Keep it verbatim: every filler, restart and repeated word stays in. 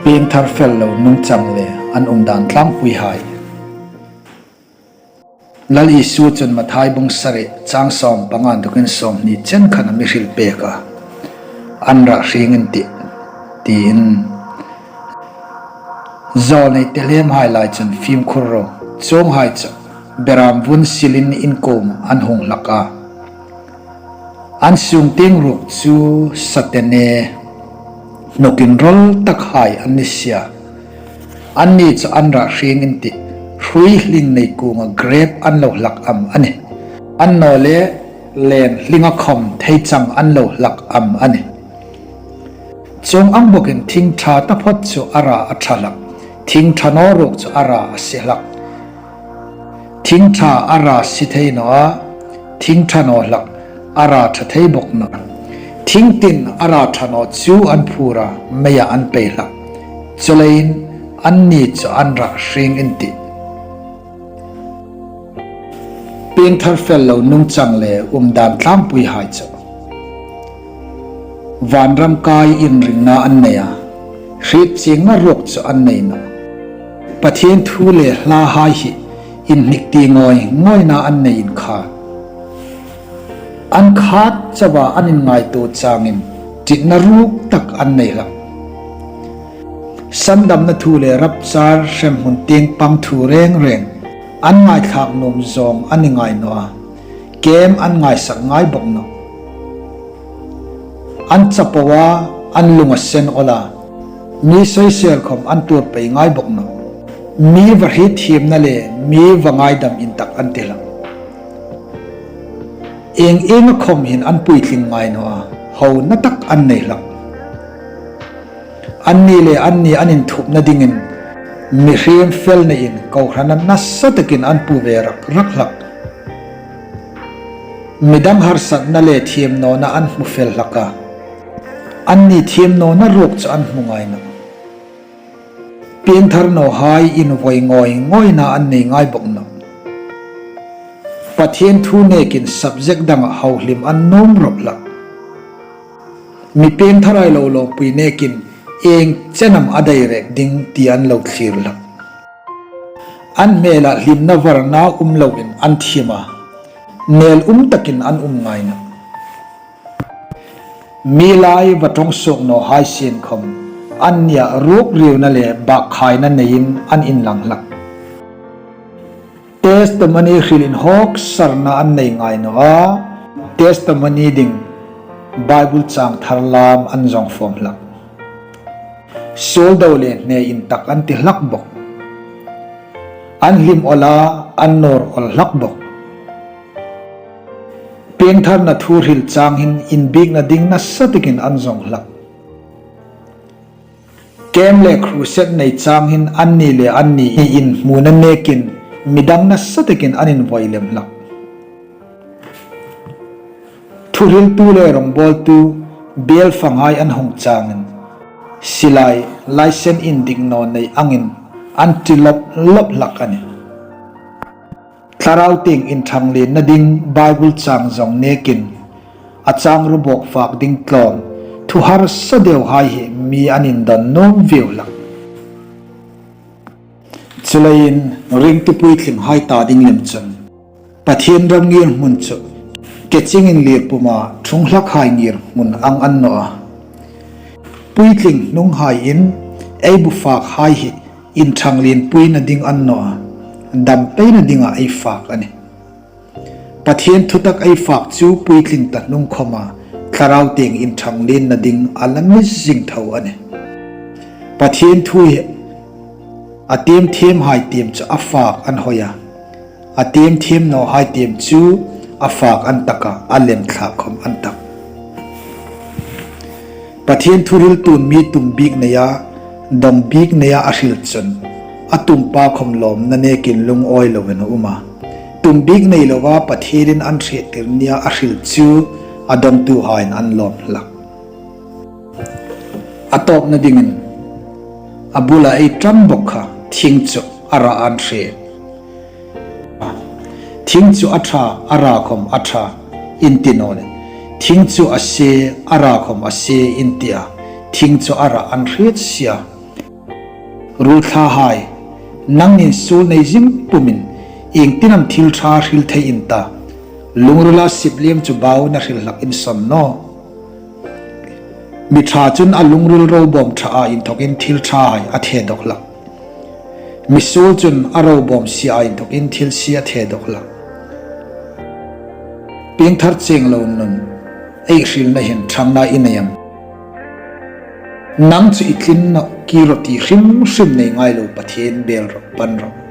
Piengthar fel lo nungchang le an umdan tlangpuihai. Lal Isu chun Mathai bung sari chang sawm panga inthokin sawmhni chen khan a mi hril pek a, an rah hring in tih, tiin. Zawlnei tehlem hai lai chun fimkhur ro, chuonghai chu beram vun silin in kuom an hung hlak a. An sung tieng ruok chu satene, hnuk inrawl tak hai an ni si a. Anni chu an rah hring in tih, hrui hling nei kuonga grep an lo hlak am a nih. Annawleh len hlinga khawm theichang an lo hlak am a nih. Chuong ang bawkin thing ṭha taphawt chu a ra a ṭha hlak, thing ṭha naw ruok chu a ra a si hlak. Thing ṭha a ra si thei naw a, thing ṭha naw hlak a ra ṭha thei bawk nawh. Thing tin a ra ṭha naw chu an phur a, meia an pei hlak. Chuleiin anni chu an rah hring in tih. Piengthar fel lo nungchang le umdan tlangpuihai chu vanram kai inringna an nei a, hriet chiengna ruok chu an nei nawh. Pathien thu le hlahai hi inhnik ti ngawi ngawina an nei in kha. An khat chauha an inngaituo changin ṭitna ruk tak an nei hlak. Sandamna thu le rapchar hremhmun tieng pang thu reng reng an ngaithlak nuom zawng an ni ngai naw a, kem an ngaisak ngai bawk nawh. An chapo a, an lung a sen awl a, mi soisel khawm an tuor pei ngai bawk nawh. Mi va hriet thiemna le mi va ngaidam intak an ti hlak. Ieng ienga khawm hin an puitling ngai naw a, hona tak an nei hlak. Anni le anni an inthupna dingin mihriem fel neiin kohrana nasa takin an pu ve rak rak hlak. Midang harsatna le thiem nawna an hmu fel hlak a, anni thiem nawna ruok chu an hmu ngai nawh. Piengthar nawhai invawi ngawi ngawina an nei ngai bawk nawh. Pathien thu nekin subject danga hohlim an nuom rawp hlak. Mi piengtharai lo lawmpui nekin ieng chen am a dai rek ding ti an lo thlir hlak. An hmela hlimna varna um loin an thiem a, nel um takin an um ngai nawh. Mi lai va ṭawng suok nawhai sien khawm annia rukriuna le bakkhaina neiin an inlang hlak. Testimony hril inhawksarna an nei ngai naw a, testimony ding Bible chang thar lam an zawng fawm hlak. Suol do le hne intak an ti hlak bawk. An hlim awl a, an nawr awl hlak bawk. Piengtharna thu hril chang hin inbiekna ding nasa takin an zawng hlak. Camp le crusade nei chang hin anni le anni inhmuna nekin midang nasa takin an invawi lem hlak. Thuhriltu le rawngbawltu biel fanghai an hung changin silai license indik naw nei angin an ṭi lawp lawp hlak a nih. Thlarau tieng inṭhang lienna ding Bible chang zawng nekin a chang ru bawk fak ding tlawm thu harsa deuhai hi mi an indawn nuom vieu hlak. Chuleiin ringtu puitlinghai ta ding lem chun Pathien ram ngirhmun chu kechingin lirpuma ṭhunghlakhai ngirhmun ang an naw a. Puitling hnunghaiin ei bu fakhai hi inṭhang lienpuina ding an naw a, dam peina dinga ei fak a nih. Pathien thutak ei fak chu puitling ta hnung khawma thlarau tieng inṭhang lienna ding a la mi zing tho a nih. Pathien thu hi a tiem thiemhai tiem chu a fak an hawi a, a tiem thiem nawhai tiem chu a fak an tak a, a lem thlak khawm an tak. Pathien thuhriltun mi tum bik neia, dawng bik neia a hril chun a tumpa khawm lawmna nekin lungawi loin a um a. Tum bik nei lova Pathienin an hriettir nia a hril chu a dawngtuhaiin an lawm hlak. A tawpna dingin a bula ei ṭam bawk kha thing chu a ra an hriet. Thing chu a ṭha, a ra khawm a ṭha in ti naw nih. Thing chu a se, a ra khawm a se in ti a, thing chu a ra an hriet si a. Rulthlahai, nangnin suol nei zing pumin iengtin am thil ṭha hril thei in ta? Lungrila sipliem chu bau na hril hlak in sawn naw. Mi ṭha chun a lungril robawm ṭha a inthawkin thil ṭhahai a thedawk hlak. Mi suol chun a robawm si a inthawkin thil si a thedawk hlak. Piengthar cheng lo nun, ei hrilna hin ṭhangna i nei am? Nang chu i tlin nawh, kir rawh ti hrim hrim nei ngai lo Pathien bel rawh, pan rawh.